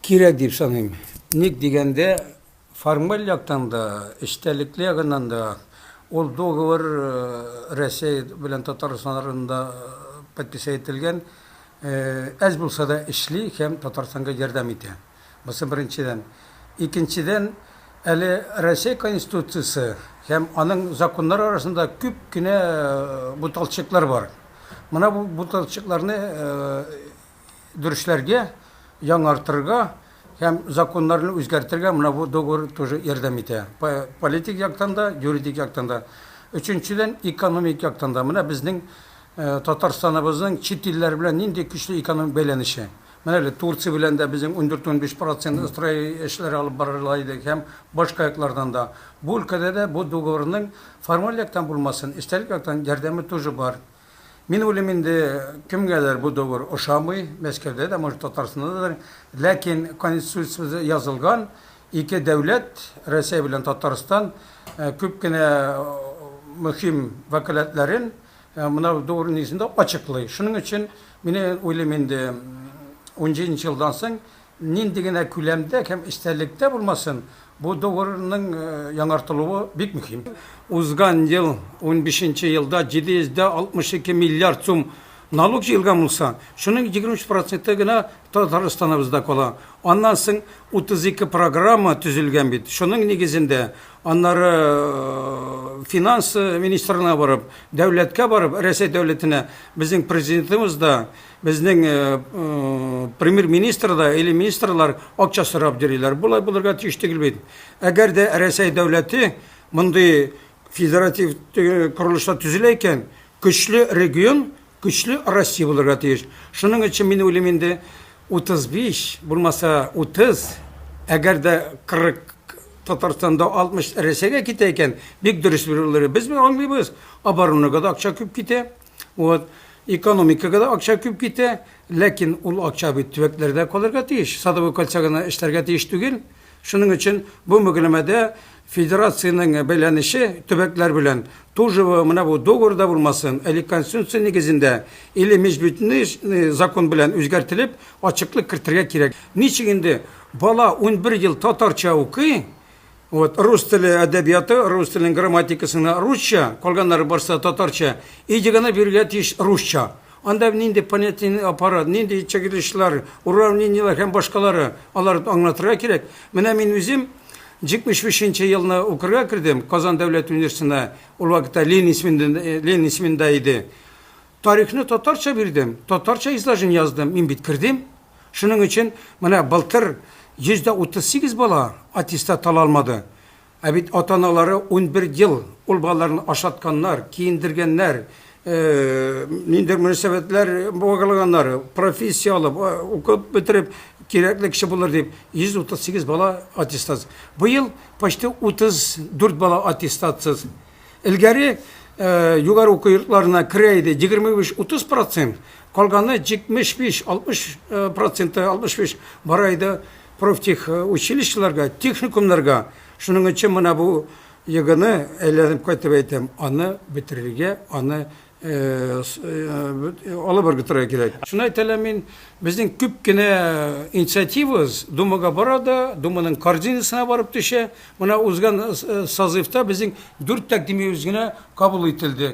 Кирәк дип саныйм. Ник дигәндә, формаль яктан да, эчтәлекле ягыннан да ул договор Рәсәй белән Татарстан арасында подписать ителгән, әз булса да эшли һәм Татарстанга ярдәм итә. Бусы беренчедән. Икенчедән, әле Рәсәй Конституциясе һәм аның законнары арасында күп кенә буталчыклар бар. Менә бу буталчыкларны дөресләргә, яңартырга һәм законнарны үзгәртергә менә бу договор тоже ярдәм итә. Политик яктан да, юридик яктан да. Өченчедән, экономик яктан да. Менә безнең Татарстаныбызның чит илләр белән нинди көчле экономик бәйләнеше. Менә әле Турция белән дә безнең 14-15 процент строй эшләре алып барыла иде һәм башка яклардан да. Бу өлкәдә дә бу договорның формаль яктан булмасын, эчтәлек яктан ярдәме тоже бар. Мин уйлыйм инде, кемгәдер бу договор ошамый, Мәскәүдә дә, может, Татарстанда да, ләкин Конституциябездә язылган, ике дәүләт, Рәсәй белән Татарстан, күп кенә мөһим вәкаләтләрен менә бу договор нигезендә ачыклый. Шуның өчен мин уйлыйм инде, унҗиденче елдан соң Нинди генә күләмдә һәм эчтәлектә булмасын, бу договорның яңартылуы бик мөһим. Узган ел, унбишенче елда 762 миллиард сум налог җыелган булса, шуның 23 проценты гына Татарстаныбызда кала. Аннан соң 32 программа төзелгән бит. Шуның нигезендә аннары финанс министрлыгына барып, дәүләткә барып, Рәсәй дәүләтенә безнең президентыбыз да, Безнең премьер-министр да или министрлар акча сорап йөриләр. Болай булырга тиеш түгел бит. Әгәр дә Рәсәй дәүләте мондый федератив корылышта төзелә икән, көчле регион, көчле Россия булырга тиеш. Шуның өчен мин уйлыйм инде 35, булмаса 30, әгәр дә 40 Татарстанда 60 Рәсәйгә китә икән, бик дөрес булыр. Без аңлыйбыз, оборонага да акча күп китә. Вот. Экономикага да акча күп китә, ләкин ул акча бит төбәкләрдә калырга тиеш, Садовый кольца гына эшләргә тиеш түгел. Шуның өчен бу мөгәләмәдә федерациянең бәйләнеше төбәкләр белән тоже менә бу договорда булмасын, или конституция нигезендә, или межбюджетный закон белән үзгәртелеп, ачыклык кертергә кирәк. Ничек инде бала 11 ел татарча укый, Вот, рус теле әдәбияты, рус теленең грамматикасына русча, калганнары барса татарча, идеганы бирергә тиеш русча. Анда нинди понятийный аппарат, нинди чагылышлар, уравнениеләр һәм башкалары, алар аңлатырга кирәк. Менә мин үзем 75 нче елны укырга кердем Казан дәүләт университетына, ул вакытта Ленин исемендә, Ленин исемендә иде. Тарихны татарча бирдем, татарча изложение яздым, мин бит кердем. Шуның өчен менә былтыр 138 бала аттестат ала алмады. Ә бит ата-аналары 11 ел ул балаларны ашатканнар, киендергәннәр, ниндидер мөнәсәбәтләр баглаганнар, профессия алып, укып бетереп, кирәкле кеше булыр дип, 138 бала аттестатсыз. Быел почти 34 бала аттестатсыз. Элгәре югары уку йортларына керә иде 25-30 процент, калганы 75-60 проценты, 65 бара иде профтех училищеларга, техникумнарга. Шуның өчен менә бу ЕГЭны әйләнеп кайтып әйтәм, аны бетерергә, аны алып ыргытырга кирәк. Шуны әйтәләм мин, безнең күп кенә инициативабыз Думага бара да, Думаның корзинасына барып төшә. Менә узган созывта безнең дүрт тәкъдимебез генә кабул ителде.